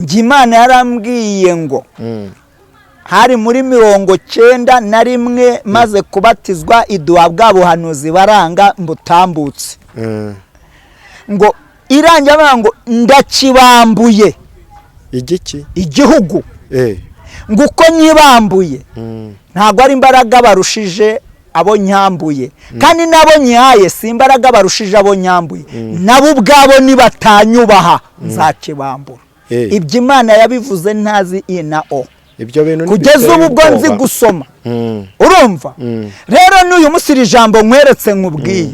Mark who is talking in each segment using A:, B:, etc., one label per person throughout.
A: Njye Imana yarambwiye ngo hari muri 91 maze kubatizwa, iduha bwa buhanuzi baranga mbutambutse, ngo irangira avuga ngo ndakibambuye.
B: Igiki?
A: Igihugu. Ngo uko nyibambuye, ntabwo ari imbaraga barushije abo nyambuye, kandi n'abo nyihaye si imbaraga barushije abo nyambuye. Nabo ubwabo nibatanyubaha nzakibambura. Ibyo Imana yabivuze ntazi i na o.
B: Ibyo bintu
A: Kugeza
B: ntibiteye
A: ubu ubwo nzi
B: ubwoba.
A: gusoma. Urumva?
B: Mm.
A: Rero n'uyu munsi iri jambo nkweretse, nkubwiye,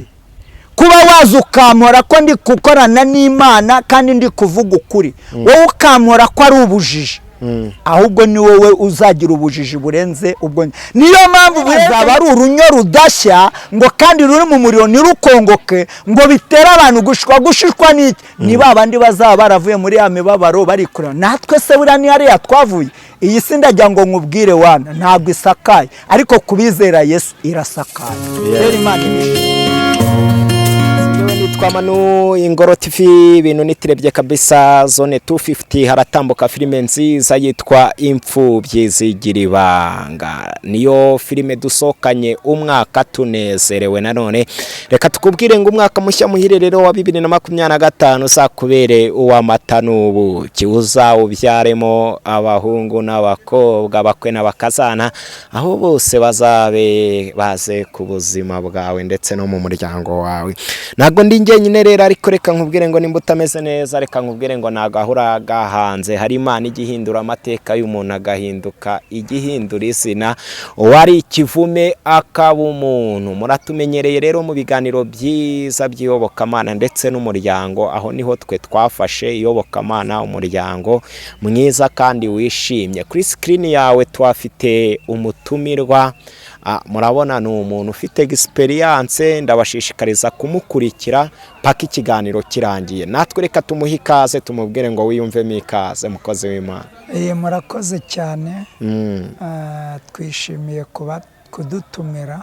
A: kuba waza ukampora ko ndi gukorana n'Imana kandi ndi kuvuga ukuri, wowe ukampora ko ari ubujiji, ahubwo ni wowe uzagira ubujiji burenze ubwo. Niyo mpamvu bizaba ari urunyo rudashya ngo kandi ruri mu muriro ntirukongoke, ngo bitere abantu gushishwa. Gushishwa n'iki? Ni ba bandi bazaba baravuye muri ya mibabaro bari kureba. Natwe se buriya ni hariya twavuye? Iyi si, ndagira ngo nkubwire wana, ntabwo isakaye, ariko kubizera Yesu irasakaye. Rero Imana ibishimye.
B: Yewe, nitwa Manu, Ingoro TV, ibintu nitirebye kabisa. Zone 250 haratambuka filime nziza yitwa Imfubyi Zigira Ibanga, niyo filime dusohokanye umwaka tunezerewe. Nanone reka tukubwire ngo umwaka mushya muhire rero wa 2025 uzakubere uw'amata n'ubuki, uzawubyaremo abahungu n'abakobwa, abakwe n'abakazana, aho bose bazabe baze ku buzima bwawe ndetse no mu muryango wawe. Ntabwo ndi njyenyine rero, ariko reka nkubwire ngo nimba utameze neza, reka nkubwire ngo ntabwo ahora gahanze. Hari Imana ijya ihindura amateka y'umuntu agahinduka, ijya ihindura izina, uwari ikivume akaba umuntu. Muratumenyereye rero mu biganiro byiza by'iyobokamana ndetse n'umuryango. Aho niho twe twafashe iyobokamana, umuryango mwiza kandi wishimye. Kuri sikirini yawe tuhafite umutumirwa. Murabona ni umuntu ufite experience. Ndabashishikariza kumukurikira paka ikiganiro kirangiye. Natwe reka tumuhe ikaze, tumubwire ngo wiyumvemo ikaze, mukozi w'Imana.
A: Murakoze cyane. Twishimiye kuba kudutumira,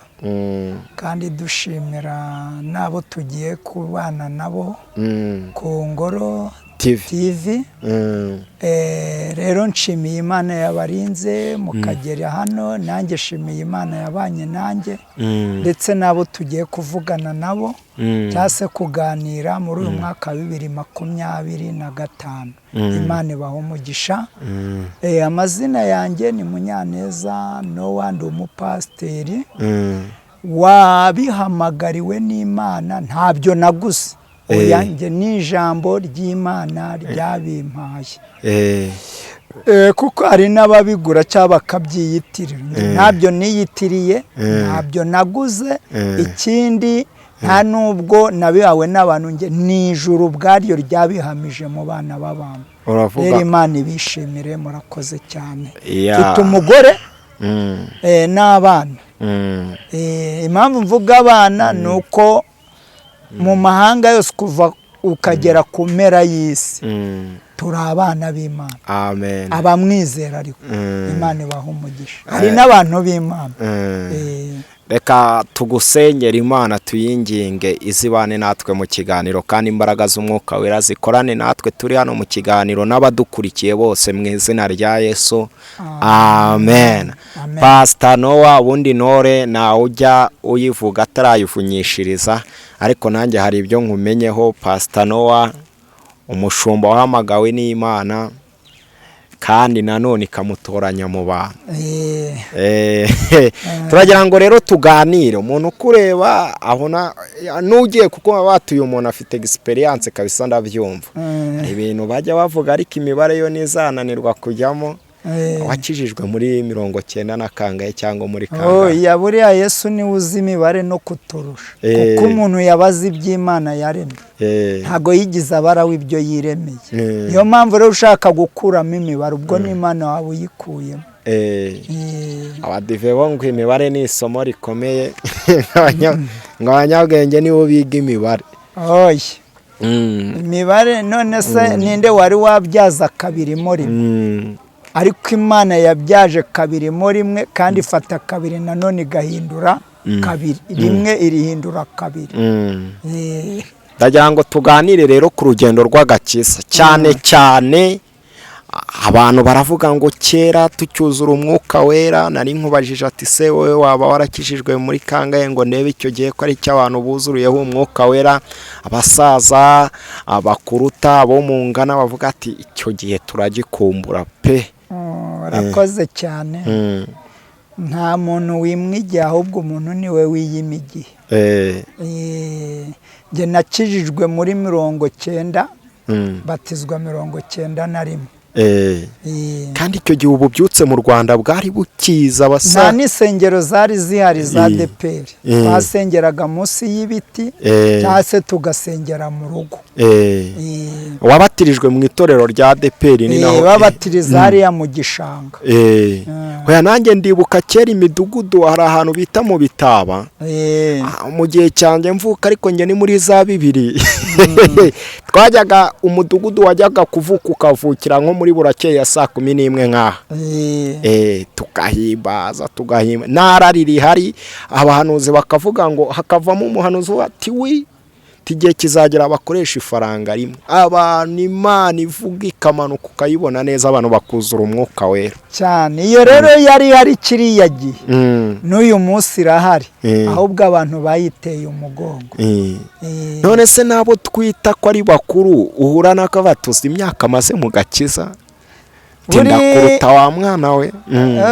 A: kandi dushimira n'abo tugiye kubana nabo ku Ngoro
B: TV.
A: TV. Rero nshimiye Imana yabarinze mukagera hano, nanjye nshimiye Imana yabanye nanjye, ndetse n'abo tugiye kuvugana nabo cyangwa se kuganira muri uyu mwaka wa 2025. Imana ibaha umugisha. Amazina yanjye ni Munyaneza Nowa, ndi umupasiteri wabihamagariwe n'Imana. Ntabyo naguze. Oya, njye ni ijambo ry'Imana ryabimpaye. Kuko hari n'ababigura cyangwa bakabyiyitirira. Njye ntabyo niyitiriye, ntabyo naguze. Ikindi, nta nubwo nabihawe n'abantu. Njye ni ijuru ubwaryo ryabihamije mu bana b'abantu.
B: Uravuga.
A: Rero Imana ibishimire, murakoze cyane. Mfite umugore n'abana. Impamvu mvuga abana ni uko mu mahanga yose, kuva ukagera ku mpera y'isi, turi abana b'Imana.
B: Amen.
A: Abamwizera ariko, Imana ibaha umugisha. Hari n'abantu b'Imana.
B: Reka tugusengera Imana, tuyinginge izibane natwe mu kiganiro, kandi imbaraga z'Umwuka Wera zikorane natwe turi hano mu kiganiro n'abadukurikiye bose, mu izina rya Yesu, amen.
A: Amen.
B: Pasita Nowa, ubundi ntore ntawe ujya uyivuga atarayivunyishiriza, ariko nanjye hari ibyo nkumenyeho. Pasita Nowa, umushumba wahamagawe n'Imana kandi nanone ikamutoranya mu bantu. Turagira ngo rero tuganire. Umuntu ukureba abona n'ugiye, kuko baba batuye umuntu afite experience kabisa, ndabyumva. Hari ibintu bajya bavuga, ariko imibare yo ntizananirwa kujyamo. Wakijijwe muri 90 na kangahe cyangwa muri kangahe?
A: Oya, buriya Yesu niwe uzi imibare no kuturusha, kuko umuntu yabaze iby'Imana yaremye, ntabwo yigize abara w'ibyo yiremeye. Niyo mpamvu rero ushaka gukuramo imibare, ubwo n'Imana waba uyikuyemo.
B: Abadive bo ngo imibare ni isomo rikomeye, ngo abanyabwenge nibo biga imibare.
A: Oya, imibare none se ninde wari wabyaza kabiri mo rimwe? Ariko Imana yabyaje kabiri mo rimwe, kandi ifata kabiri nanone igahindura kabiri, rimwe irihindura kabiri.
B: Ndagira ngo tuganire rero ku rugendo rw'agakiza cyane cyane. Abantu baravuga ngo kera tucyuzura umwuka wera. Nari nkubajije ati: "Se wowe waba warakijijwe muri kangahe?" ngo ndebe icyo gihe ko ari cyo abantu buzuriyeho umwuka wera. Abasaza abakuruta abo mungana bavuga ati: "Icyo gihe turagikumbura pe."
A: Urakoze cyane. Nta muntu wimwa igihe, ahubwo umuntu niwe wiyima igihe. Njye nakijijwe muri 90, batizwa 91.
B: Kandi icyo gihe ububyutse mu Rwanda bwari bukiza
A: Nta
B: abasa
A: n'insengero zari zihari za ADEPR. Twasengeraga munsi y'ibiti cyangwa se tugasengera mu rugo.
B: Wabatirijwe mu itorero rya ADEPR ni naho?
A: Babatiriza hariya mu gishanga.
B: Oya, nanjye ndibuka kera imidugudu, hari ahantu bita mu Bitaba. Mu gihe cyanjye mvuka, ariko njye ni muri za 2000, twajyaga umudugudu wajyaga kuvuka ukavukira nko muri burakeye saa 11 nk'aha. Tugahimbaza, tugahimba ntara rihari, abahanuzi bakavuga ngo hakavamo umuhanuzi ati: "Wi igihe kizagera bakoresha ifaranga rimwe." Abantu Imana ivuga ikamanuka ukayibona neza, abantu bakuzura umwuka wera.
A: Cyane, iyo rero yari ihari kiriya gihe, n'uyu munsi irahari, ahubwo abantu bayiteye umugongo.
B: None se n'abo twita ko ari bakuru uhura n'akabatuzi imyaka amaze mu gakiza? Tinda kuruta wa mwana we.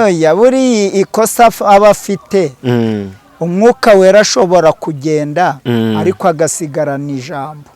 A: Oya, buri ikosa aba afite, umwuka wera ashobora kugenda ariko agasigarana ijambo.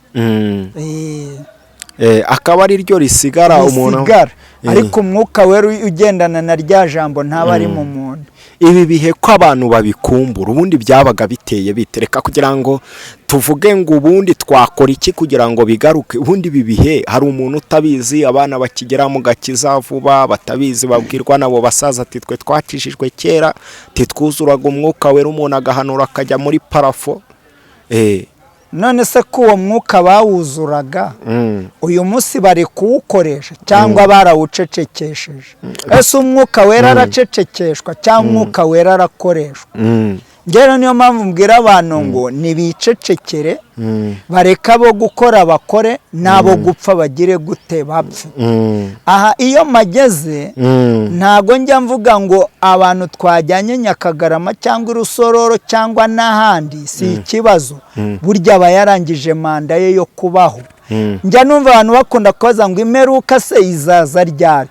B: Akaba ari ryo risigara umuntu.
A: Risigara, ariko umwuka wera ugendana na rya jambo ntaba ari mu muntu.
B: Ibi bihe ko abantu babikumbura, ubundi byabaga biteye bitereka kugira ngo tuvuge ngo ubundi twakora iki kugira ngo bigaruke? Ubundi ibi bihe hari umuntu utabizi, abana bakigera mu gakiza vuba batabizi, babwirwa nabo basaza ati: "Twe twakijijwe kera, titwuzuraga umwuka wera, umuntu agahanura akajya muri plafond."
A: None se ko uwo mwuka bawuzuraga, uyu munsi bari kuwukoresha cyangwa barawucecekesheje? Ese umwuka wera aracecekeshwa cyangwa umwuka wera arakoreshwa? Njyewe niyo mpamvu mbwira abantu ngo ntibicecekere, bareke abo gukora bakore, n'abo gupfa bagire gute? Bapfe. Aha iyo mageze, ntago njya mvuga ngo abantu twajyanye Nyakagarama cyangwa i Rusororo cyangwa n'ahandi si ikibazo. Burya aba yarangije manda ye yo kubaho. Njya numva abantu bakunda kubaza ngo imperuka se izaza ryari?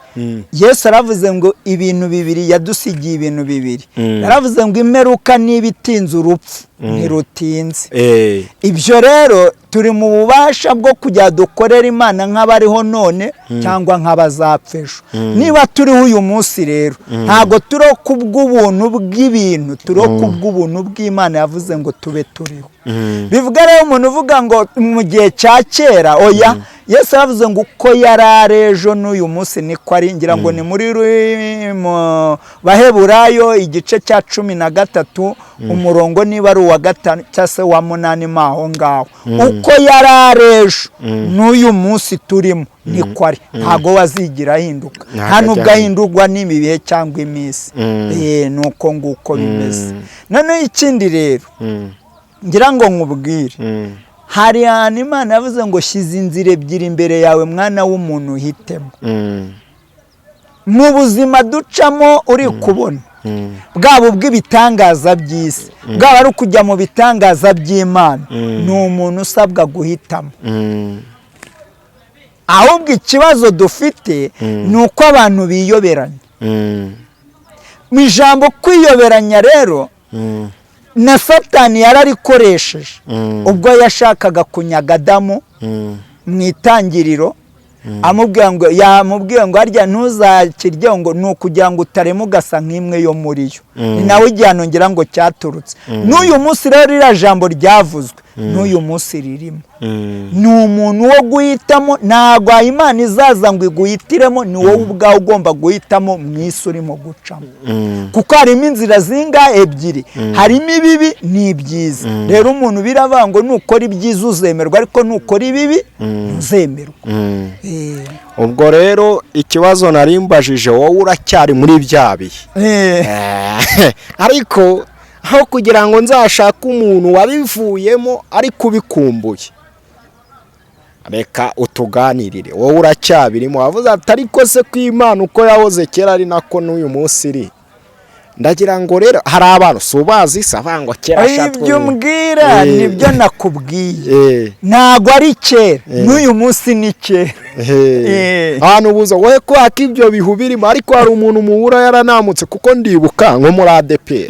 A: Yesu aravuze ngo ibintu bibiri, yadusigiye ibintu bibiri. Yaravuze ngo imperuka niba itinze, urupfu ntirutinze. Ibyo rero turi mu bubasha bwo kujya dukorera Imana nk'abariho none cyangwa nk'abazapfa ejo. Niba turiho uyu munsi rero, ntabwo turiho kubw'ubuntu bw'ibintu, turiho kubw'ubuntu bw'Imana yavuze ngo tube turiho. Bivuga rero umuntu uvuga ngo mu gihe cya kera, oya. Yesu yaravuze ngo uko yari ari ejo n'uyu munsi niko ari. Ngira ngo ni muri mu Baheburayo igice cya 13, umurongo niba ari uwa 5 cyangwa se wa 8 mo aho ngaho. Uko yari ari ejo n'uyu munsi turimo niko ari, ntabwo wazigira ahinduka.
B: Ntabwo
A: nta nubwo
B: ajya
A: ahindurwa n'ibihe cyangwa iminsi. Ni uko nguko bimeze. Noneho ikindi rero ngira ngo nkubwire, hari ahantu Imana yavuze ngo: "Shyize inzira ebyiri imbere yawe, mwana w'umuntu, uhitemo." Mu buzima ducamo uri kubona, bwaba ubw'ibitangaza by'isi, bwaba ari ukujya mu bitangaza by'Imana, ni umuntu usabwa guhitamo. Ahubwo ikibazo dufite ni uko abantu biyoberanya. Mu ijambo kwiyoberanya rero, na Satani yararikoresheje ubwo yashakaga kunyaga Adamu mu itangiriro, amubwira ngo, yamubwiye ngo harya ntuzakirye, ngo ni ukugira ngo utarema ugasa nk'imwe yo muri yo. Ni nawe igihano ngira ngo cyaturutse. N'uyu munsi rero ririya jambo ryavuzwe n'uyu munsi ririmo. Ni umuntu wo guhitamo, ntabwo Imana izaza ngo iguhitiremo, ni wowe ubwawe ugomba guhitamo mu isi urimo gucamo, kuko harimo inzira zinga ebyiri, harimo ibibi n'ibyiza. Rero umuntu biravuga ngo nukora ibyiza uzemerwa, ariko nukora ibibi ntuzemerwa.
B: Ubwo rero ikibazo nari mbajije, wowe uracyari muri bya bihe? Ariko aho kugira ngo nzashake umuntu wabivuyemo ariko ubikumbuye. Reka utuganirire, wowe uracyabirimo. Wavuze ati ariko se ko Imana uko yahoze kera ari nako n'uyu munsi iri? Ndagira ngo rero hari abantu si ubazi se avuga ngo kera shatwe.
A: Ibyo umbwira nibyo nakubwiye, ntabwo ari kera, n'uyu munsi ni kera.
B: Ahantu ubuza wowe kubera ko ibyo bihu birimo, ariko hari umuntu muhura yaranamutse, kuko ndibuka nko muri ADEPR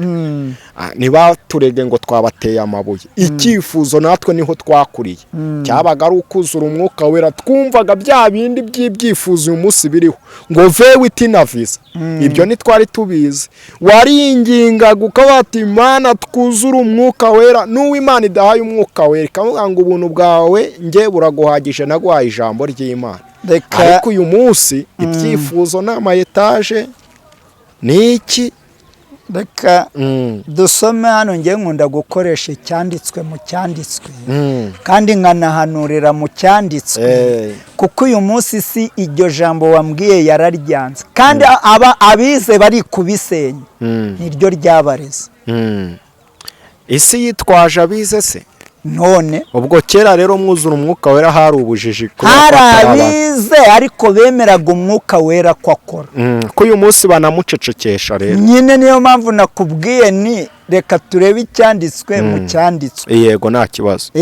B: ntibaturege ngo twabateye amabuye. Icyifuzo natwe niho twakuriye cyabaga ari ukuzura Umwuka Wera. Twumvaga bya bindi by'ibyifuzo uyu munsi biriho ngo V8 na visa, ibyo ntitwari tubizi. Waringingaga ukaba ati: "Imana, twuzure Umwuka Wera." N'uwo Imana idahaye Umwuka Wera ikavuga ngo: "Ubuntu bwawe nge buraguhagije, naguhaye ijambo ry'Imana." Ariko uyu munsi ibyifuzo ni ama etaje, ni iki?
A: Reka dusome hano. Ngewe nkunda gukoresha icyanditswe mu cyanditswe kandi nkanahanurira mu cyanditswe, kuko uyu munsi si iryo jambo wambwiye yararyanze, kandi aba abize bari kubisenya, niryo ryabareze.
B: Isi yitwaje abize se?
A: None
B: Ubwo kera rero mwuzura Umwuka Wera hari ubujiji kubera ko
A: hari
B: atari abantu.
A: abize, ariko bemeraga Umwuka Wera ko akora.
B: Ko uyu munsi banamucecekesha rero?
A: Nyine niyo mpamvu nakubwiye ni reka turebe icyanditswe mu cyanditswe.
B: Yego, nta kibazo.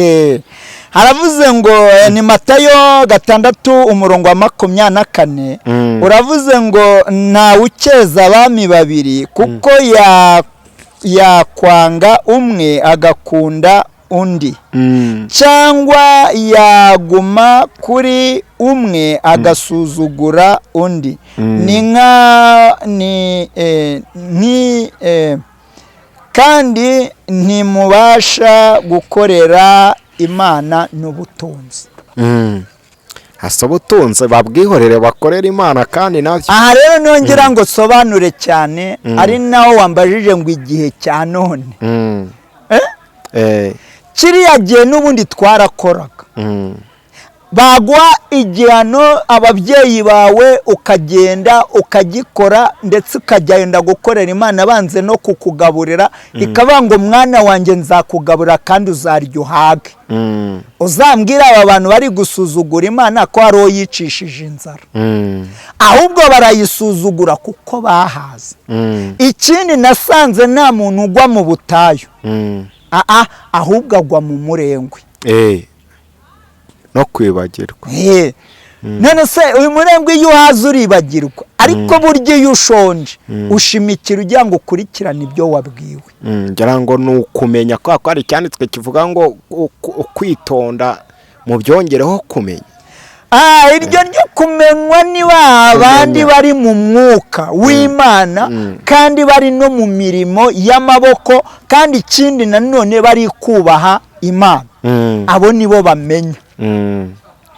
A: Haravuze ngo ni Matayo 6 umurongo wa 24. Uravuze ngo: "Ntawe ukeza abami babiri, kuko yakwanga umwe agakunda undi, cyangwa yaguma kuri umwe agasuzugura undi." Ni nka ni ni kandi ntimubasha gukorera Imana n'ubutunzi.
B: Hasa ubutunzi babwihorere, bakorera Imana kandi nabyo.
A: Aha rero nongera ngo sobanure cyane, ari naho wambajije ngo igihe cya none. Kiriya gihe n'ubundi twarakoraga. Baguha igihano ababyeyi bawe, ukagenda ukagikora, ndetse ukagenda gukorera Imana banze no kukugaburira, ikavuga ngo: "Mwana wanjye, nzakugaburira kandi uzarya uhage." Uzambwira aba bantu bari gusuzugura Imana ko hari uwo yicishije inzara. Ahubwo barayisuzugura kuko bahaze. Ikindi nasanze, nta muntu ugwa mu butayu. Aa, ahubwo agwa mu murengwe.
B: No kwibagirwa.
A: None se uyu murengwe, iyo uhaze uribagirwa, ariko burya iyo ushonje ushimikira ugira ngo ukurikirane ibyo wabwiwe.
B: Ngira ngo ni ukumenya, kubera ko hari icyanditswe kivuga ngo kwitonda mu byongereho kumenya.
A: Iryo ryo kumenywa ni ba bandi
B: Kumenya.
A: bari mu mwuka w'Imana kandi bari no mu mirimo y'amaboko, kandi ikindi nanone bari kubaha Imana. Abo nibo bamenya.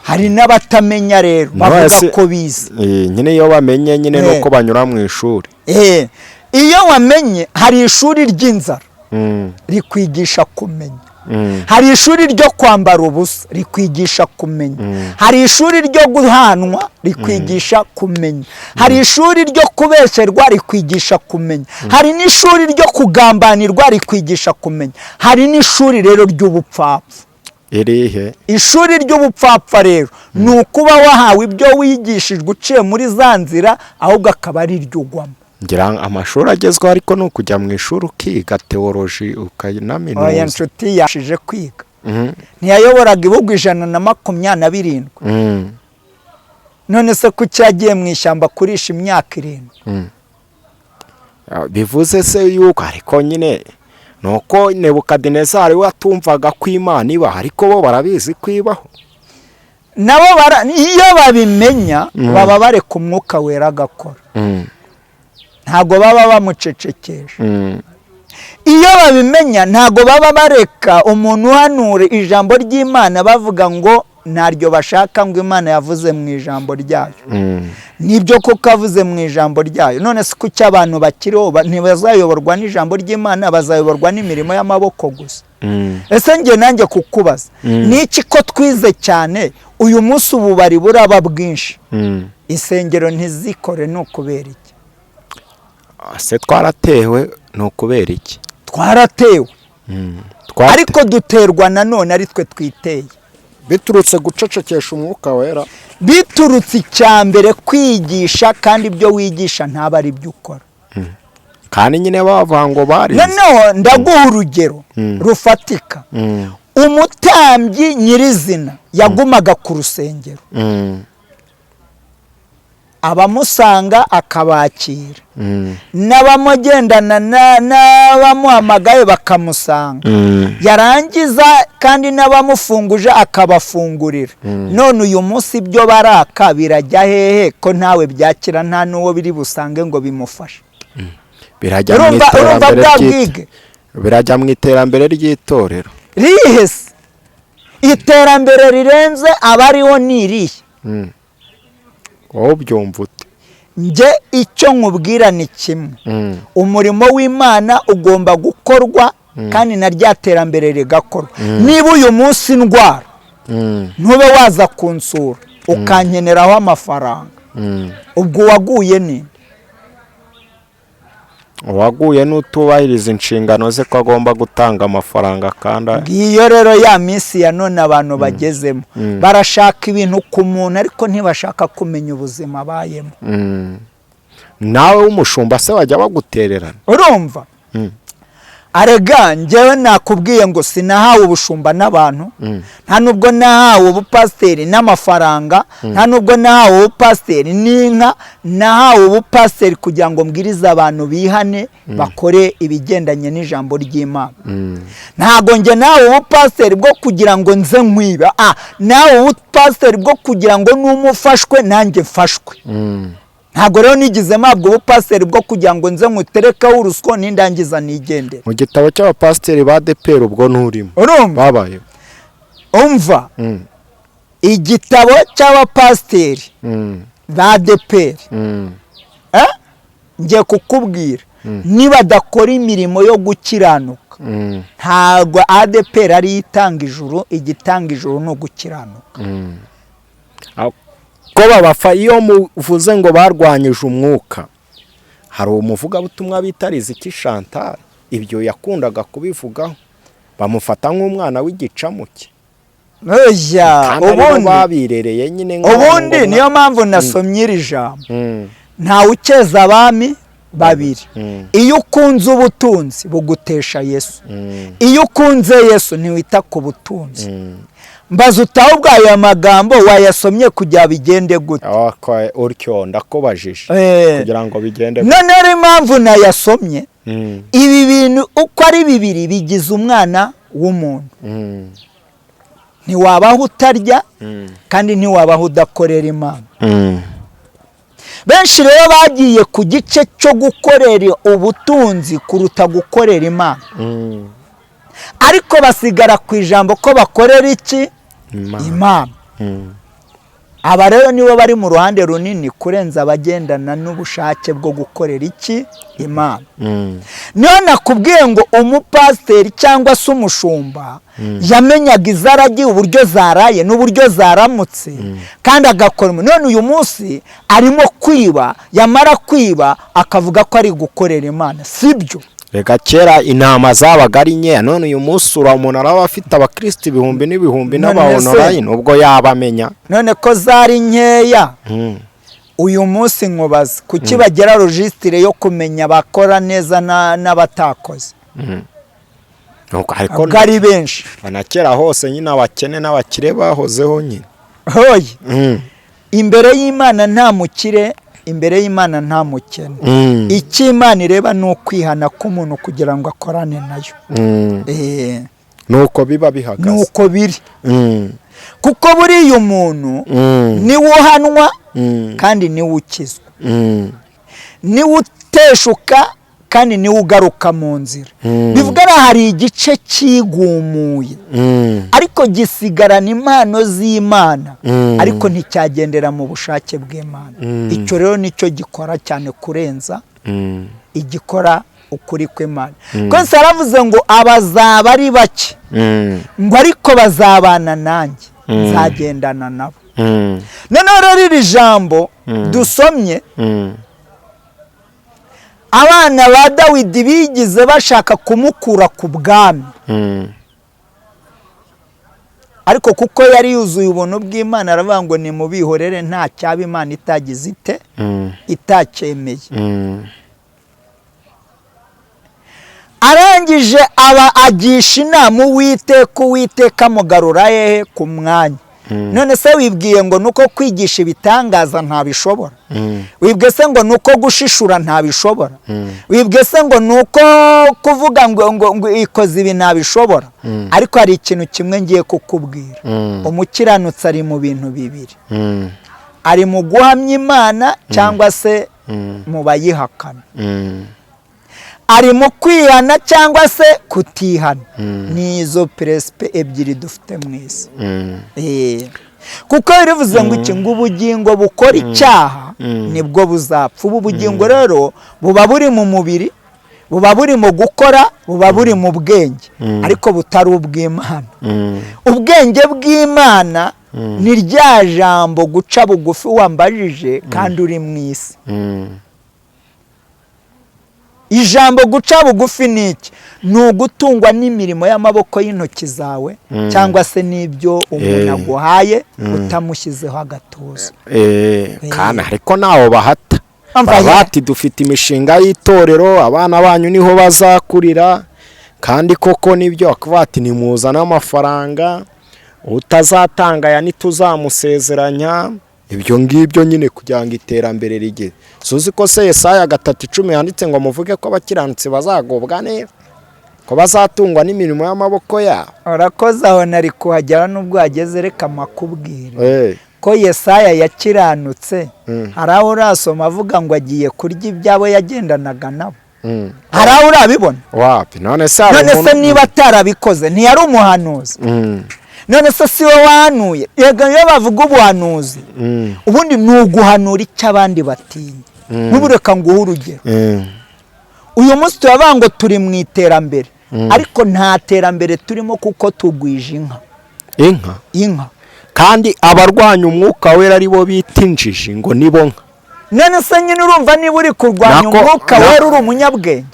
A: Hari n'abatamenya rero, bavuga ko bize.
B: Nyine iyo bamenye nyine nuko banyura mu ishuri.
A: Iyo wamenye, hari ishuri ry'inzara rikwigisha kumenya. Hari ishuri ryo kwambara ubusa rikwigisha kumenya. Hari ishuri ryo guhanwa rikwigisha kumenya. Hari ishuri ryo kubesherwa rikwigisha kumenya. Hari n'ishuri ryo kugambanirwa rikwigisha kumenya. Hari n'ishuri rero ry'ubupfapfa.
B: Irihe?
A: Ishuri ry'ubupfapfa rero ni ukuba wahawe ibyo wigishijwe uciye muri za nzira, ahubwo akaba ari iryo ugwamo.
B: Ngira ngo amashuri agezweho ariko ni ukujya mu ishuri ukiga théologie,
A: Oya,
B: ukanaminuza.
A: nshuti yashije kwiga, ntiyayoboraga ibihugu 127? None se kuki yagiye mu ishyamba kurisha imyaka 7?
B: Bivuze se yuko ariko nyine ni uko Nebukadinezari we atumvaga ko Imana ibaho, ariko bo barabizi ko ibaho.
A: Nabo iyo babimenya baba bareka Umwuka Wera agakora, ntabwo baba bamucecekesha. Iyo babimenya, ntabwo baba bareka umuntu uhanura ijambo ry'Imana bavuga ngo ntaryo bashaka, ngo Imana yavuze mu ijambo ryayo. Nibyo koko avuze mu ijambo ryayo. None se kuki abantu bakiriho ntibazayoborwa n'ijambo ry'Imana, bazayoborwa n'imirimo y'amaboko gusa? Ese njye nanjye kukubaza, ni iki ko twize cyane uyu munsi, ububari buraba bwinshi, insengero ntizikore, ni ukubera iki?
B: Se twaratewe, ni ukubera iki?
A: Twaratewe, ariko duterwa nanone ari twe twiteye.
B: Biturutse gucecekesha Umwuka Wera.
A: Biturutse icya mbere kwigisha, kandi ibyo wigisha ntaba ari byo ukora.
B: Kandi nyine bavuga ngo barize.
A: Noneho ndaguha urugero rufatika. Umutambyi nyirizina yagumaga ku rusengero, abamusanga akabakira, n'abamugendana n'abamuhamagaye bakamusanga, yarangiza kandi n'abamufunguje akabafungurira. None uyu munsi ibyo baraka birajya hehe, ko ntawe byakira, nta n'uwo biri busange ngo bimufashe?
B: Birajya mu
A: Urumva
B: iterambere
A: bwa bwige
B: birajya mu iterambere ry'itorero.
A: Rihe se? Iterambere rirenze abariho ni irihe?
B: Wowe ubyumva ute?
A: Njye icyo nkubwira ni kimwe: umurimo w'Imana ugomba gukorwa, kandi na rya terambere rigakorwa. Niba uyu munsi ndwara, ntube waza kunsura, ukankeneraho amafaranga, ubwo uwaguye ni
B: Uwaguye n'utubahiriza inshingano ze, ko agomba gutanga amafaranga kandi
A: Ngiyo rero ya minsi ya none abantu bagezemo, barashaka ibintu ku muntu, ariko ntibashaka kumenya ubuzima abayemo.
B: Nawe w'umushumba se wajya bagutererana?
A: Urumva, arega njyewe nakubwiye ngo sinahawe ubushumba n'abantu, nta nubwo nahawe ubupasiteri n'amafaranga, nta nubwo nahawe ubupasiteri n'inka. Nahawe ubupasiteri kugira ngo mbwirize abantu bihane, bakore ibigendanye n'ijambo ry'Imana. Ntabwo njye nahawe ubupasiteri bwo kugira ngo nze nkwiba. Nawe ubupasiteri bwo kugira ngo n'umufashwe nanjye mfashwe. Ntabwo rero nigeze mpabwa ubupasiteri bwo kugira ngo nze nkuterekaho urusyo, nindangiza nigendere.
B: Mu gitabo cy'abapasiteri ba ADEPR ubwo nturimo?
A: Urumva?
B: Babayeho.
A: Umva, igitabo cy'abapasiteri ba ADEPR, ngiye kukubwira, nibadakora imirimo yo gukiranuka, ntabwo ADEPR ariyo itanga ijuru. Igitanga ijuru ni ugukiranuka.
B: Ko babafa iyo muvuze ngo barwanyije umwuka, hari umuvugabutumwa bita Riziki Chantal, ibyo yakundaga kubivugaho, bamufata nk'umwana w'igicamuke.
A: Oya,
B: kandi aribo
A: ubundi
B: babirereye nyine nk'abantu
A: ubundi
B: ngo
A: niyo mpamvu nasomye iri jambo: ntawe ukeza abami babiri. Iyo ukunze ubutunzi bugutesha Yesu, iyo ukunze Yesu ntiwita ku butunzi. Mbaza utaha ubwo aya magambo wayasomye kugira bigende gute?
B: Okay, utyo ndakubajije kugira ngo bigende.
A: None rero impamvu nayasomye, ibi bintu uko ari bibiri bigize umwana w'umuntu. Ntiwabaho utarya, kandi ntiwabaho udakorera Imana. Benshi rero bagiye ku gice cyo gukorera ubutunzi kuruta gukorera Imana, ariko basigara ku ijambo ko bakorera iki?
B: Imana.
A: Imana. Aba rero nibo bari mu ruhande runini kurenza abagendana n'ubushake bwo gukorera iki? Imana. Niyo nakubwiye ngo umupasiteri cyangwa se umushumba yamenyaga izaragiye, uburyo zaraye n'uburyo zaramutse, kandi agakora. None uyu munsi arimo kwiba, yamara kwiba akavuga ko ari gukorera Imana. Sibyo.
B: Reka, kera intama zabaga ari nkeya, none uyu munsi ura umuntu araba afite abakristo ibihumbi n'ibihumbi
A: None se-
B: n'aba online, ubwo yabamenya?
A: None ko zari nkeya uyu munsi, nkubaza, kuki bagira registre yo kumenya abakora neza n'abatakoze?
B: Nuko ariko
A: Ubwo ari benshi.
B: Na kera hose nyine abakene n'abakire bahozeho nyine.
A: Hoye, imbere y'Imana nta mukire, imbere y'Imana nta mukene. Icyo Imana ireba ni ukwihana k'umuntu kugira ngo akorane nayo.
B: Nuko biba bihagaze.
A: Nuko biri, kuko buriya umuntu niwe uhanwa kandi niwe ukizwa, niwe uteshuka kandi niwe ugaruka mu nzira. Bivuga rero hari igice cyigumuye, ariko gisigarana impano z'Imana, ariko nticyagendera mu bushake bw'Imana. Icyo rero nicyo gikora cyane kurenza igikora ukuri kw'Imana. Twese yaravuze ngo abazaba ari bake, ngo ariko bazabana nanjye, nzagendana nabo. Noneho rero iri jambo dusomye, abana ba Dawidi bigize bashaka kumukura ku bwami. Ariko kuko yari yuzuye ubuntu bw'Imana, aravuga ngo nimubihorere, nta cyaba Imana itagize ite, itacyemeye. Arangije aba agisha inama Uwiteka, Uwiteka amugarura hehe? Ku mwanya. None se wibwiye ngo nuko kwigisha ibitangaza ntabishobora? Wibwiye se ngo nuko gushishura ntabishobora? Wibwiye se ngo nuko kuvuga ngo ikoze ibi ntabishobora? Ariko hari ikintu kimwe ngiye kukubwira: umukiranutsi ari mu bintu bibiri, ari mu guhamya Imana cyangwa se mu bayihakana, ari mu kwihana cyangwa se kutihana. Ni izo principe ebyiri dufite mu isi. Kuko birivuze ngo iki? Ngo ubugingo bukora icyaha nibwo buzapfa. Ubu bugingo rero buba buri mu mubiri, buba buri mu gukora, buba buri mu bwenge, ariko butari ubw'Imana. Ubwenge bw'Imana ni rya jambo guca bugufi wambajije kandi uri mu isi. Ijambo guca bugufi ni iki? Ni ugutungwa n'imirimo y'amaboko y'intoki zawe cyangwa se n'ibyo umuntu aguhaye utamushyizeho agatuza.
B: Kandi ariko ntawo bahata.
A: Umva.
B: Baba bati dufite imishinga y'itorero, abana banyu niho bazakurira. Kandi koko nibyo, bakavuga ati nimuzane amafaranga, utazatanga aya ntituzamusezeranya. Ibyo ngibyo nyine kugira ngo iterambere rigere. Suzi ko se Yesaya 3:10 yanditse ngo muvuge ko abakiranutsi bazagubwa neza, ko bazatungwa n'imirimo y'amaboko yabo?
A: Urakoze, aho nari kuhagera n'ubwo hageze, reka makubwire ko Yesaya yakiranutse. Hari aho urasoma avuga ngo agiye kurya ibyabo yagendanaga nabo? Hari aho urabibona?
B: Wapi, none se hari
A: None se niba atarabikoze, ntiyari umuhanuzi? None se si we wahanuye? Yego, iyo bavuga ubuhanuzi, ubundi ni uguhanura icyo abandi batinya. Nk'ubu reka nguhe urugero. Uyu munsi turavuga ngo turi mu iterambere, ariko nta terambere turimo kuko tugwije inka.
B: Inka?
A: Inka.
B: Kandi abarwanya Umwuka Wera ari bo bita injiji, ngo nibo nka.
A: None se nyine urumva niba uri kurwanya Umwuka Wera uri umunyabwenge?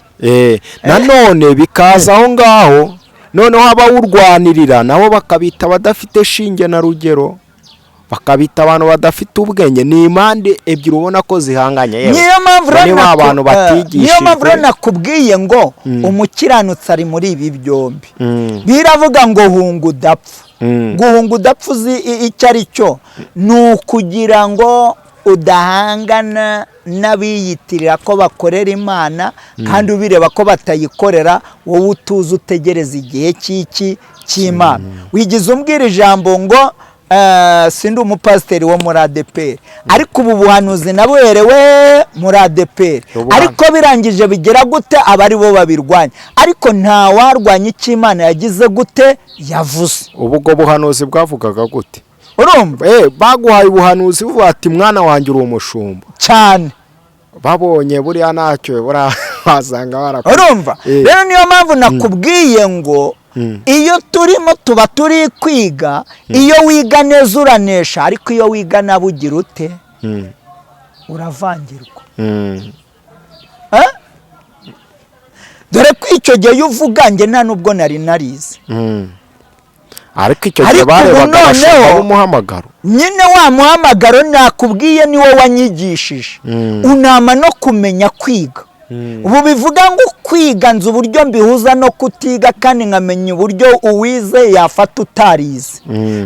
B: Nanone bikaza aho ngaho, noneho abawurwanirira nabo bakabita abadafite shinge na rugero, bakabita abantu badafite ubwenge. Ni impande ebyiri ubona ko zihanganye yewe.
A: Niyo mpamvu rero
B: Ngo niba abantu
A: niyo mpamvu rero
B: batigishijwe.
A: nakubwiye ngo umukiranutsi ari muri ibi byombi. Biravuga ngo hunga udapfa. Guhunga udapfa, uzi icyo ari cyo? Ni ukugira ngo udahangana n'abiyitirira ko bakorera Imana kandi ubireba ko batayikorera. Wowe utuze, utegereza igihe cy'iki? Cy'Imana. Wigize umbwira ijambo ngo sindi umupasiteri wo muri ADEPR, ariko ubu buhanuzi nabuherewe muri ADEPR. Ariko birangije bigera gute? Aba ari bo babirwanya, ariko nta warwanya icyo Imana yagize gute? Yavuze.
B: Ubu ubwo buhanuzi bwavugaga gute?
A: Urumva?
B: Baguhaye ubuhanuzi buvuga ati mwana wanjye uri umushumba.
A: Cyane.
B: Babonye buriya ntacyo, buriya wasanga barakoze.
A: Urumva? Rero niyo mpamvu nakubwiye ngo iyo turimo tuba turi kwiga. Iyo wiga neza uranesha, ariko iyo wiga nabi ugira ute? Uravangirwa. Eh? Dore ko icyo gihe iyo uvuga, njye nta nubwo nari narize.
B: Ariko icyo gihe
A: Ariko ubu
B: barebaga abashumba
A: noneho
B: b'umuhamagaro.
A: Nyine wa muhamagaro nakubwiye niwo wanyigishije, unama no kumenya kwiga. Ubu bivuga ngo kwiga nzi uburyo mbihuza no kutiga, kandi nkamenya uburyo uwize yafata utarize,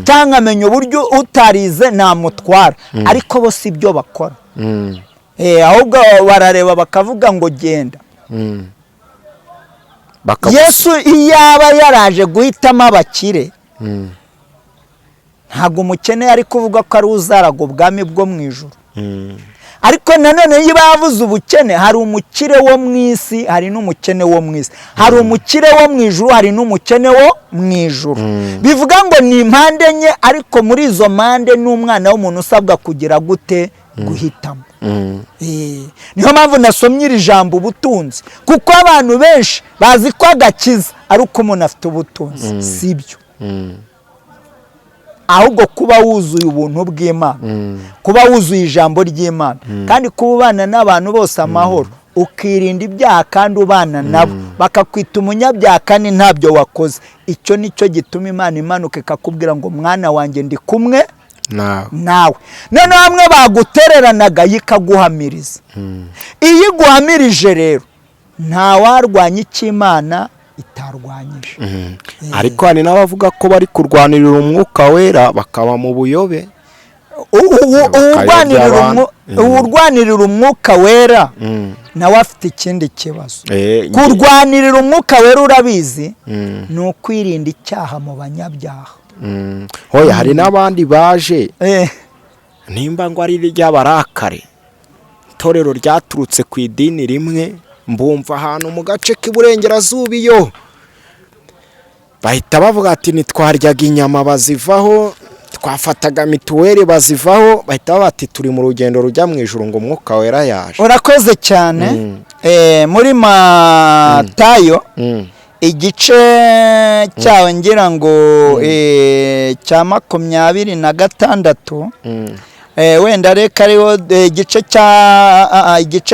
A: cyangwa nkamenya uburyo utarize namutwara. Ariko bo si byo bakora. Ahubwo barareba bakavuga ngo genda. Yesu iyo aba yaraje guhitamo abakire, ntabwo umukene yari kuvuga ko ari uzaraga ubwami bwo mu ijuru. Ariko nanone iyo bavuze ubukene, hari umukire wo mu isi, hari n'umukene wo mu isi, hari umukire wo mu ijuru, hari n'umukene wo mu ijuru. Bivuga ngo ni impande enye, ariko muri izo mpande n'umwana w'umuntu usabwa kugira gute? Guhitamo. Niyo mpamvu nasomye iri jambo ubutunzi, kuko abantu benshi bazi ko agakiza ari uko umuntu afite ubutunzi. Si byo. Ahubwo kuba wuzuye ubuntu bw'Imana, kuba wuzuye ijambo ry'Imana, kandi kuba ubana n'abantu bose amahoro. Ukirinda ibyaha kandi ubana nabo, bakakwita umunyabyaha kandi ntabyo wakoze. Icyo ni cyo gituma Imana imanuka ikakubwira ngo: "Mwana wanjye, ndi kumwe
B: nawe."
A: Nawe noneho bamwe bagutereranaga, yo ikaguhamiriza. Iyo iguhamirije rero, ntawarwanya icyo Imana itarwanyije.
B: Ariko hari n'abavuga ko bari kurwanirira Umwuka Wera bakaba mu buyobe. Bakayobya abantu.
A: Uwurwanirira Umwuka Wera nawe afite ikindi kibazo. Kurwanirira Umwuka Wera, urabizi, ni ukwirinda icyaha mu banyabyaha.
B: Hoya, hari n'abandi baje, nimba ngo ari iry'abarakare, itorero ryaturutse ku idini rimwe, mbumva ahantu mu gace k'iburengerazuba, iyo bahita bavuga ati: "Ntitwaryaga inyama," bazivaho, "twafataga mituweli," bazivaho, bahita bavuga ati: "Turi mu rugendo rujya mu ijuru," ngo Umwuka Wera yaje.
A: Urakoze cyane. Muri Matayo, igice cyawe ngira ngo cya 26, wenda reka ariho, igice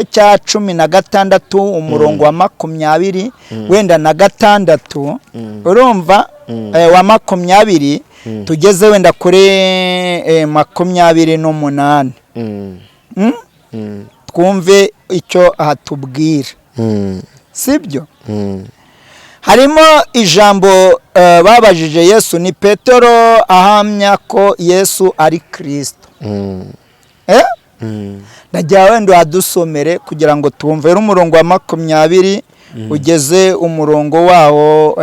A: cya 16, umurongo wa 20 wenda na gatandatu, urumva, wa 20 tugeze wenda kuri 28. Twumve icyo ahatubwira, sibyo? Harimo ijambo babajije Yesu, ni Petero ahamya ko Yesu ari Kirisito. Ndagira wenda uhadusomere kugira ngo twumve rero umurongo wa 20 ugeze umurongo wawo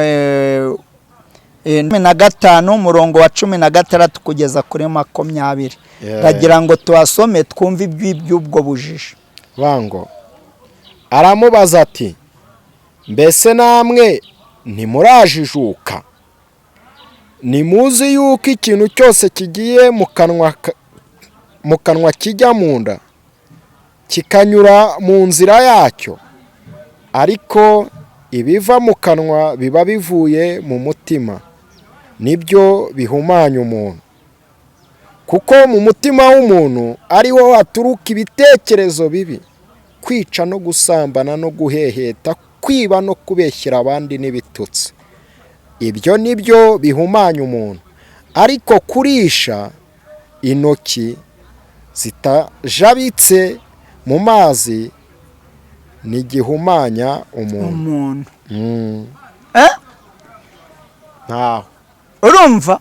A: 15, umurongo wa 16 kugeza kuri 20. Ndagira ngo tuhasome twumve iby'ubwo bujiji.
B: Bango aramubaza ati: "Mbese namwe ntimurajijuka? Ntimuzi yuko ikintu cyose kigiye mu kanwa kijya mu nda, kikanyura mu nzira yacyo? Ariko ibiva mu kanwa biba bivuye mu mutima, nibyo bihumanya umuntu. Kuko mu mutima w'umuntu ariho haturuka ibitekerezo bibi, kwica no gusambana no guheheta, kwiba no kubeshyera abandi n'ibitutsi. Ibyo ni byo bihumanya umuntu, ariko kurisha intoki zitajabitse mu mazi ntigihumanya umuntu."
A: Umuntu.
B: Ntaho.
A: Urumva,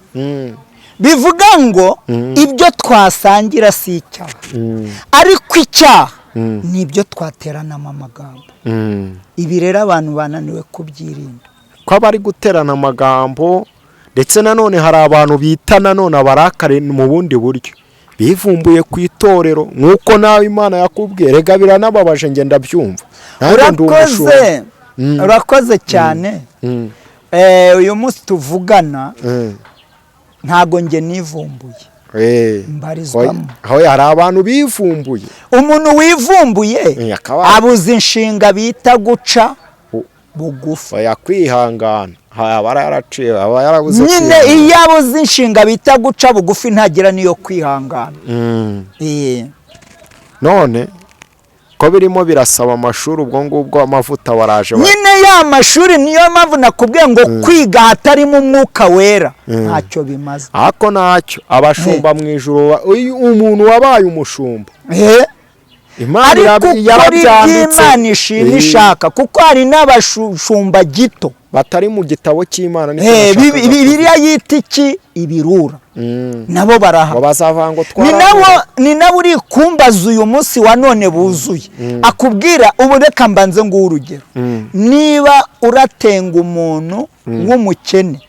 A: bivuga ngo ibyo twasangira si icyaha, ariko icyaha ni ibyo twateranamo amagambo. Ibi rero abantu bananiwe kubyirinda.
B: Ko abari guterana amagambo, ndetse nanone hari abantu bita nanone abarakare mu bundi buryo, bivumbuye ku itorero, nk'uko nawe Imana yakubwiye. Rega biranababaje, ngenda byumva. Nanjye ndi umushumba.
A: Urakoze, urakoze cyane. Uyu munsi tuvugana, ntago njye nivumbuye, mbarizwamo.
B: Hoya, hari abantu bivumbuye.
A: Umuntu wivumbuye abuze inshinga bita guca bugufi.
B: Oya, kwihangana. Aba yaraciye, aba yarabuze
A: Nyine
B: kwihangana.
A: iyo abuze inshinga bita guca bugufi, ntagira n'iyo kwihangana.
B: None ko birimo birasaba amashuri, ubwo ngubwo amavuta waraje
A: Nyine ya mashuri, niyo mpamvu nakubwiye ngo kwiga hatarimo Umwuka Wera ntacyo bimaze.
B: Ariko ntacyo abashumba mu ijuru, uyu umuntu wabaye umushumba, Imana
A: Ariko ukora
B: yarabyanditse.
A: iby'Imana ishima, ishaka, kuko hari n'abashumba gito
B: batari mu gitabo cy'Imana, nicyo nashakaga kuvuga.
A: Bibiliya yita iki? Ibirura. Nabo baraha.
B: Ngo bazavuga ngo
A: Ni
B: twaravuye.
A: nabo uri kumbaza uyu munsi wa none buzuye akubwira. Ubu reka mbanze nguhe urugero. Niba uratenga umuntu w'umukene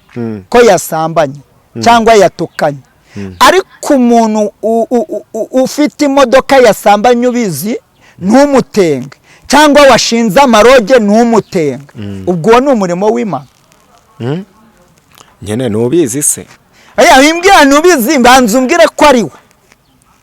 A: ko yasambanye cyangwa yatukanye, ariko umuntu ufite imodoka yasambanye ubizi ntumutenge, cyangwa washinze amaroge ntumutenge, ubwo uwo ni umurimo w'Imana?
B: Nyine ntubizi se?
A: Aya wimbwira ntubizi, mbanza umbwire ko ari we.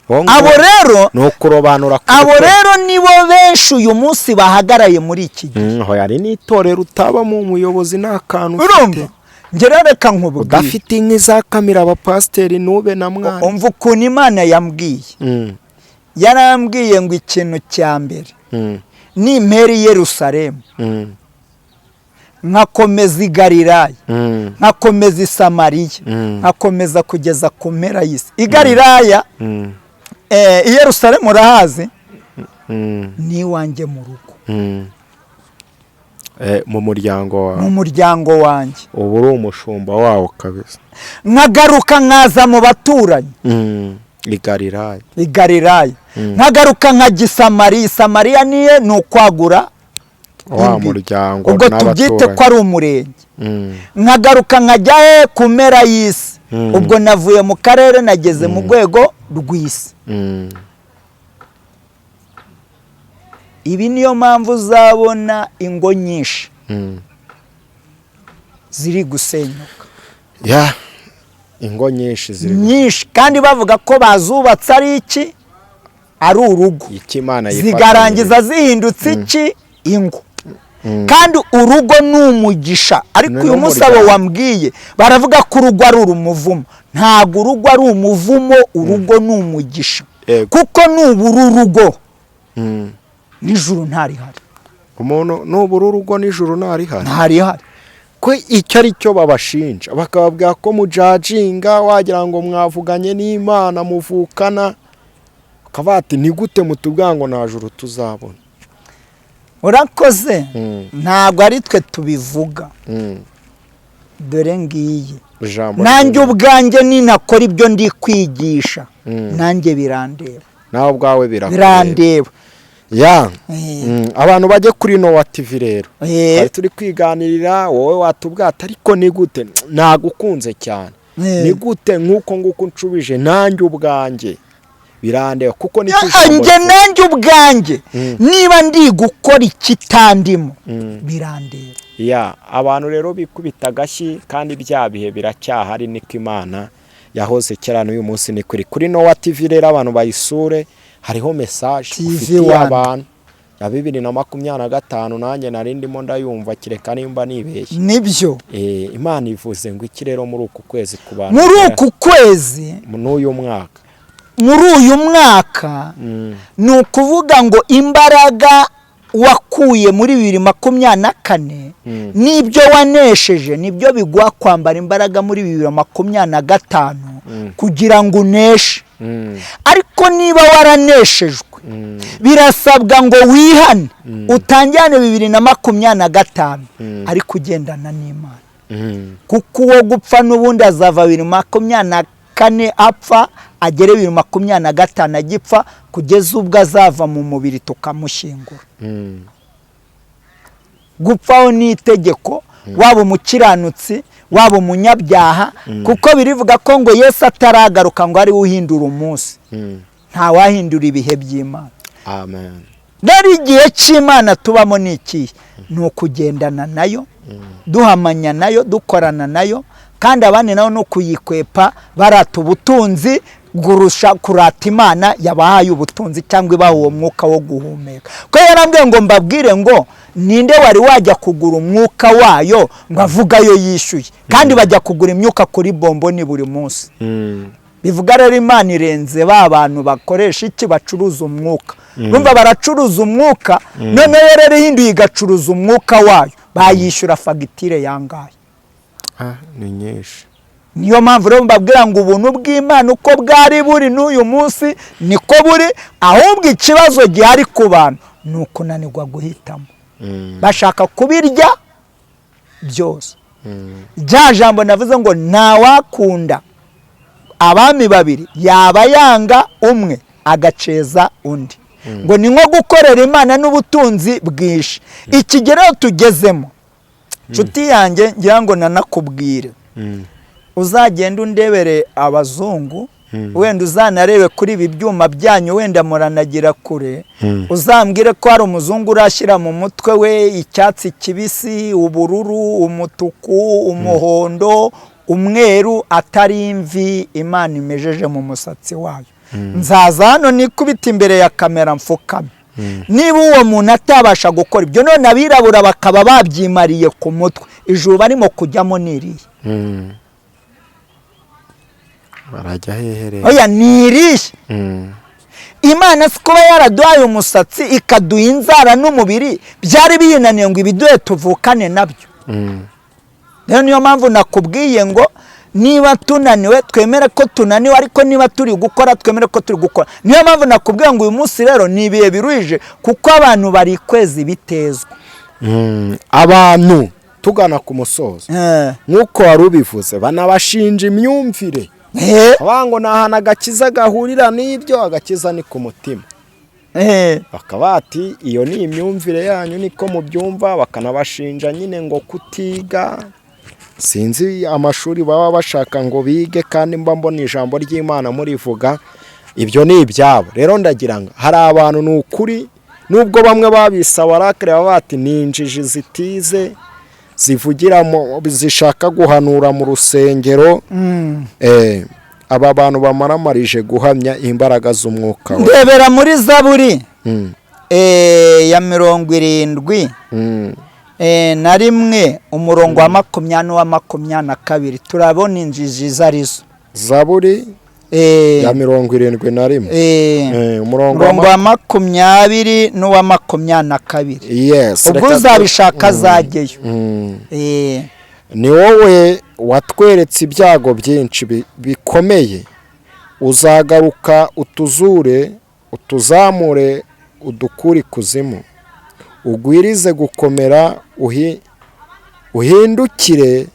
B: Wowe ngo
A: Abo rero,
B: ni ukurobanura ku
A: abo
B: butoni.
A: rero nibo benshi uyu munsi bahagaraye muri iki gihe.
B: Hoya, hari n'itorero utabamo umuyobozi nta kantu
A: Urumva,
B: ufite.
A: Njye rero reka nkubwire.
B: Udafite inka izakamira abapasiteri, ntube na mwana.
A: Umva ukuntu Imana yambwiye. Yarambwiye ngo ikintu cya mbere Nimpera i Yerusalemu, nkakomeza i Galilaya, nkakomeza i Samariya, nkakomeza kugeza ku mpera y'isi. I Galilaya, i Yerusalemu urahazi, ni iwanjye mu rugo.
B: Mu muryango
A: Mu
B: wawe.
A: muryango wanjye.
B: Uba uri umushumba wawo kabisa.
A: Nkagaruka nkaza mu baturanyi.
B: I Galilaya.
A: I Galilaya, nkagaruka nkajya i Samariya. Samariya niye ni ukwagura
B: wa
A: imbibi.
B: Muryango
A: Ubwo tubyite
B: n'abaturanyi.
A: ko ari umurenge. Nkagaruka nkajya he? Ku mpera y'isi. Ubwo navuye mu karere, nageze mu rwego rw'isi. Ibi niyo mpamvu uzabona ingo nyinshi ziri gusenyuka.
B: Ya, ingo nyinshi ziri
A: Nyinshi, kandi bavuga ko bazubatse ari iki? Ari urugo.
B: Icyo Imana
A: Zigarangiza zihindutse iki? Ingo. Kandi urugo ni umugisha, ariko
B: Ni
A: uyu munsi abo
B: n'umuryango.
A: wambwiye baravuga ko urugo ari umuvumo. Ntabwo urugo ari umuvumo, urugo ni umugisha. Kuko nubura urugo, nijoro ntarihari.
B: Umuntu nubura urugo, nijoro ntarihari.
A: Ntarihari.
B: Ko icyo ari cyo babashinja, bakababwira ko mujajinga, wagira ngo mwavuganye n'Imana muvukana, bakavuga ati: "Ni gute mutubwira ngo nta juru tuzabona?"
A: Urakoze. Ntabwo ari twe tubivuga. Dore ngiyi.
B: Ijambo
A: Nanjye
B: ry'Imana.
A: ubwanjye ninakora ibyo ndi kwigisha, nanjye birandeba.
B: Nawe ubwawe birakureba.
A: Birandeba.
B: Ya. Abantu bajye kuri Nowa TV rero. Twari turi kwiganirira, wowe watubwata, ariko ni gute nagukunze cyane? Ni gute nk'uko nguko nshubije, nanjye ubwanjye birandeba, kuko nicyo ijambo
A: Njye
B: rivuga.
A: nanjye ubwanjye niba ndi gukora ikitandimo, birandeba.
B: Ya, abantu rero bikubita agashyi, kandi bya bihe biracyahari, niko Imana yahoze kera, n'uyu munsi ni kuri Nowa TV. Rero abantu bayisure, hariho message
A: TV
B: ufitiye
A: One.
B: abantu ya 2025. Nanjye nari ndimo ndayumva, kereka nimba nibeshye.
A: Nibyo.
B: Imana ivuze ngo iki rero muri uku kwezi ku bantu?
A: Muri uku kwezi?
B: N'uyu mwaka.
A: Muri uyu mwaka, ni ukuvuga ngo imbaraga wakuye muri 2024 n'ibyo wanesheje, nibyo biguha kwambara imbaraga muri 2025 kugira ngo uneshe. Ariko niba waraneshejwe, birasabwa ngo wihane, utangirane 2025 ariko ugendana n'Imana, kuko uwo gupfa n'ubundi azava 2024 apfa, agere 2025 agipfa, kugeza ubwo azava mu mubiri tukamushyingura. Gupfaho ni itegeko, waba umukiranutsi, waba umunyabyaha, kuko birivuga ko ngo Yesu ataragaruka ngo ariwe uhindura umunsi. Ntawahindura ibihe by'Imana.
B: Amen.
A: Rero igihe cy'Imana tubamo ni ikihe? Ni ukugendana nayo, duhamanya nayo, dukorana nayo, kandi abandi nabo ni ukuyikwepa, barata ubutunzi kurusha kurata Imana yabahaye ubutunzi cyangwa ibaha uwo mwuka wo guhumeka. Ko yarambwiye ngo mbabwire ngo ninde wari wajya kugura umwuka wayo ngo avuge ayo yishyuye, kandi bajya kugura imyuka kuri bomboni buri munsi? Bivuga rero Imana irenze ba bantu bakoresha iki? Bacuruza umwuka. Urumva baracuruza umwuka, noneho rero ihinduye igacuruza umwuka wayo, bayishyura fagitire yangaye?
B: Ah, ni nyinshi.
A: Niyo mpamvu rero mbabwira ngo ubuntu bw'Imana uko bwari buri n'uyu munsi niko buri, ahubwo ikibazo gihari ku bantu ni ukunanirwa guhitamo. Bashaka kubirya byose. Rya jambo navuze ngo ntawakunda abami babiri, yaba yanga umwe agaceza undi, ngo ni nko gukorera Imana n'ubutunzi bwinshi. Ikigero tugezemo, nshuti yanjye, ngira ngo nanakubwire, uzagenda undebere abazungu, wenda uzanarebe kuri ibi byuma byanyu, wenda muranagira kure, uzambwire ko hari umuzungu urashyira mu mutwe we icyatsi kibisi, ubururu, umutuku, umuhondo, umweru, atari imvi Imana imejeje mu musatsi wayo. Nzaza hano nikubita imbere ya kamera mfukame. Niba uwo muntu atabasha gukora ibyo, none abirabura bakaba babyimariye ku mutwe, ijuru barimo kujyamo ni irihe?
B: Barajya hehe rero?
A: Oya, ni irihe? Imana si kuba yaraduhaye umusatsi, ikaduha inzara n'umubiri, byari biyinaniye ngo ibiduhe tuvukane nabyo? Rero niyo mpamvu nakubwiye ngo niba tunaniwe twemere ko tunaniwe, ariko niba turi gukora twemere ko turi gukora. Niyo mpamvu nakubwiye ngo uyu munsi rero ni ibihe biruhije, kuko abantu bari kwezi bitezwa.
B: Abantu tugana ku musozo, nk'uko wari ubivuze, banabashinja imyumvire. Bavuga ngo ni ahantu agakiza gahurira n'ibyo, agakiza ni ku mutima. Bakaba bati iyo ni imyumvire yanyu, niko mubyumva. Bakanabashinja nyine ngo kutiga, sinzi amashuri baba bashaka ngo bige, kandi mba mbona ijambo ry'Imana murivuga. Ibyo ni ibyabo. Rero ndagira ngo hari abantu, ni ukuri, nubwo bamwe babisaba arakare, baba bati ni injiji zitize, zivugira zishaka guhanura mu rusengero. Aba bantu bamaramarije guhamya imbaraga z'umwuka we.
A: Ndebera muri Zaburi ya 71, umurongo wa 20 n'uwa 22, turabona injiji izo arizo.
B: Zaburi ya 71, umurongo wa
A: umurongo wa 20 n'uwa 22.
B: Yes.
A: Ubwo uzabishaka azajyeyo.
B: Ni wowe watweretse ibyago byinshi bikomeye, uzagaruka utuzure, utuzamure, udukure ikuzimu, ugwirize gukomera, uhindukire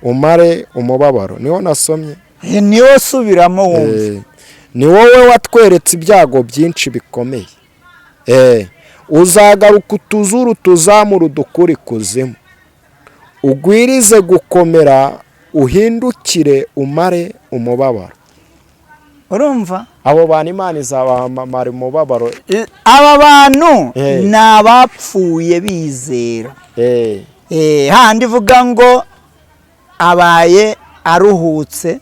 B: umare umubabaro. Niho nasomye.
A: Niwo, subiramo wumve.
B: Ni wowe watweretse ibyago byinshi bikomeye, uzagaruka utuzure, utuzamure, udukure ikuzimu, ugwirize gukomera, uhindukire umare umubabaro.
A: Urumva?
B: Abo bantu Imana izabamara umubabaro.
A: Aba bantu ni abapfuye bizera. Hahandi ivuga ngo abaye aruhutse,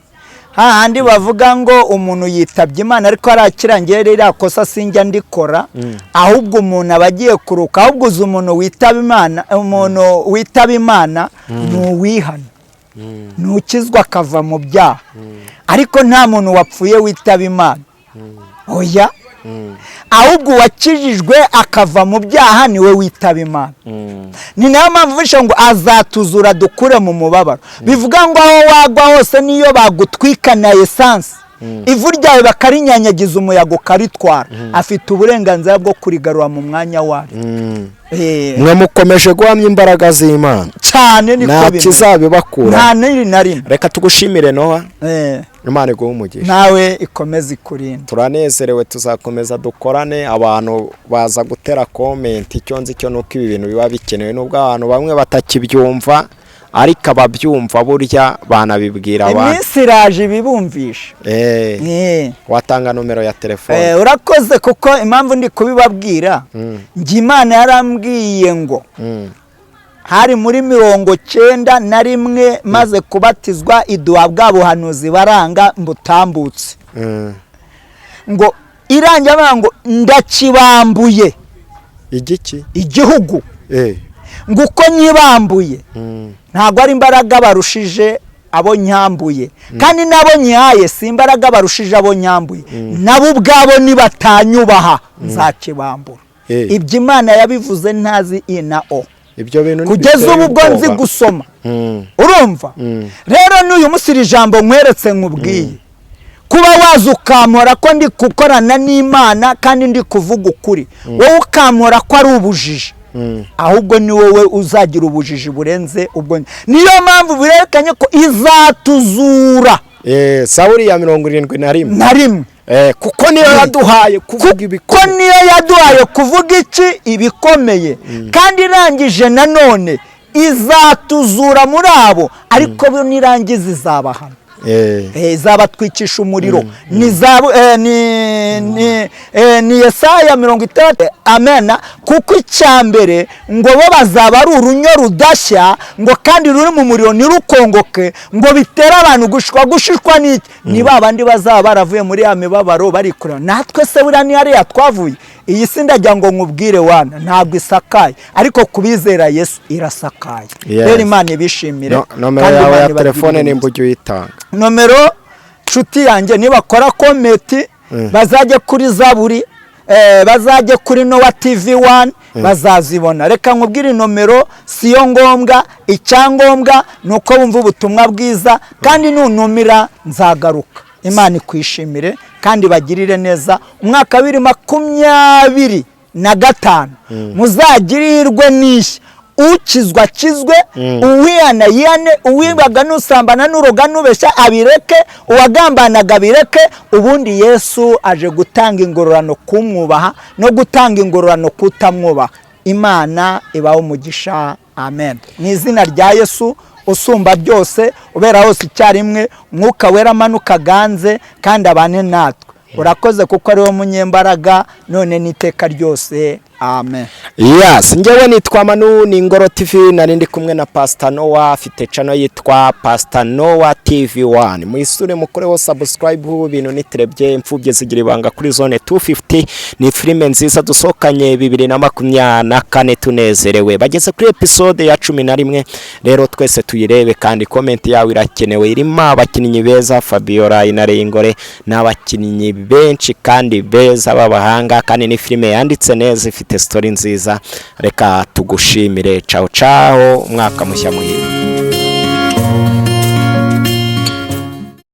A: hahandi bavuga ngo umuntu yitabye Imana ariko arakirangiye, ririya kosa sinjya ndikora. Ahubwo umuntu aba agiye kuruka. Ahubwo uzi umuntu witaba Imana, umuntu witaba Imana ni uwihana, ni ukizwa akava mu byaha, ariko nta muntu wapfuye witaba Imana, oya. Ahubwo uwakijijwe akava mu byaha niwe witaba Imana. Ni nayo mpamvu bisha ngo azatuzura dukure mu mubabaro. Bivuga ngo aho wagwa hose, niyo bagutwika na essence, ivu ryawe bakarinyanyagiza, umuyaga ukaritwara, afite uburenganzira bwo kurigarura mu mwanya waryo.
B: Mwe mukomeje guhamya imbaraga z'Imana.
A: Cyane, niko
B: nta
A: bimeze.
B: kizabibakura.
A: Nta n'iri na rimwe.
B: Reka tugushimire, Nowa. Imana iguhe umugisha.
A: Nawe ikomeze ikurinde.
B: Turanezerewe, tuzakomeza dukorane. Abantu baza gutera comment. Icyo nzi cyo nuko ibi bintu biba bikenewe, nubwo abantu bamwe batakibyumva, ariko ababyumva burya banabibwira abantu.
A: Iminsi iraje ibibumvisha.
B: Watanga nomero ya telefone?
A: Urakoze, kuko impamvu ndi kubibabwira, njye Imana yarambwiye ngo hari muri 91 maze kubatizwa, iduha bwa buhanuzi baranga mbutambutse, ngo irangira avuga ngo ndakibambuye.
B: Igiki?
A: Igihugu. Ngo uko nyibambuye, ntabwo ari imbaraga barushije abo nyambuye, kandi n'abo nyihaye si imbaraga barushije abo nyambuye. Nabo ubwabo nibatanyubaha nzakibambura. Ibyo Imana yabivuze ntazi i na o.
B: Ibyo bintu
A: Kugeza
B: ntibiteye
A: ubu ubwo nzi
B: ubwoba.
A: gusoma. Urumva rero, n'uyu munsi iri jambo nkweretse nkubwiye, kuba waza ukampora ko ndi gukorana n'Imana kandi ndi kuvuga ukuri, wowe ukampora ko ari ubujiji, ahubwo ni wowe uzagira ubujiji burenze ubwo. Niyo mpamvu birerekanye ko izatuzura.
B: Zaburi ya 71.
A: Na rimwe.
B: Kuko niyo yaduhaye kuvuga
A: Kuko
B: ibikomeye.
A: niyo yaduhaye kuvuga iki? Ibikomeye. Kandi irangije nanone izatuzura muri abo, ariko bo nirangiza izabahana. Izabatwikisha umuriro. Ni zabu ni Yesaya 60. Amena. Kuko icya mbere ngo bo bazaba ari urunyo rudashya, ngo kandi ruri mu muriro ntirukongoke, ngo bitere abantu gushishwa. Gushishwa n'iki? Ni ba bandi bazaba baravuye muri ya mibabaro bari kureba. Natwe se buriya ni hariya twavuye? Iyi si, ndagira ngo nkubwire wana, ntabwo isakaye, ariko kubizera Yesu irasakaye. Rero Imana ibishimire.
B: Nomero
A: Kandi
B: yawe
A: Imana
B: ya
A: ibagirire
B: telefone
A: neza.
B: nimba ujya uyitanga.
A: Nomero, nshuti yanjye, nibakora comment. Bazajye kuri Zaburi, bazajye kuri Nowa TV 1, bazazibona. Reka nkubwire, inomero siyo ngombwa, icyangombwa ni uko bumva ubutumwa bwiza. Kandi nuntumira nzagaruka. Imana ikwishimire kandi bagirire neza. Umwaka wa 2025 muzagirirwe n'ishya. Ukizwa akizwe, uwihana yihane, uwibaga n'usambana n'uroga n'ubeshya abireke, uwagambanaga abireke. Ubundi Yesu aje gutanga ingororano kumwubaha no gutanga ingororano kutamwubaha. Imana ibaho umugisha. Amen. Mu izina rya Yesu usumba byose, ubera hose icyarimwe, Umwuka Wera amanuka aganze kandi abane natwe. Urakoze kuko ari wo munyembaraga, none n'iteka ryose. Amen.
B: Yes, njyewe nitwa Manu, ni Ingoro TV. Nari ndi kumwe na Pastor Noah, afite channel yitwa Pastor Noah TV 1. Muyisure, mukoreho subscribe. Ibintu nitirebye Imfubyi Zigira Ibanga kuri Zone 250 ni filime nziza dusohokanye 2024 tunezerewe. Bageze kuri episode ya 11. Rero twese tuyirebe kandi comment yawe irakenewe. Irimo abakinnyi beza, Fabiola, Intare y'Ingore, n'abakinnyi benshi kandi beza b'abahanga, kandi ni filime yanditse neza, ifite story nziza. Reka tugushimire. Ciao ciao, umwaka mushya muhire.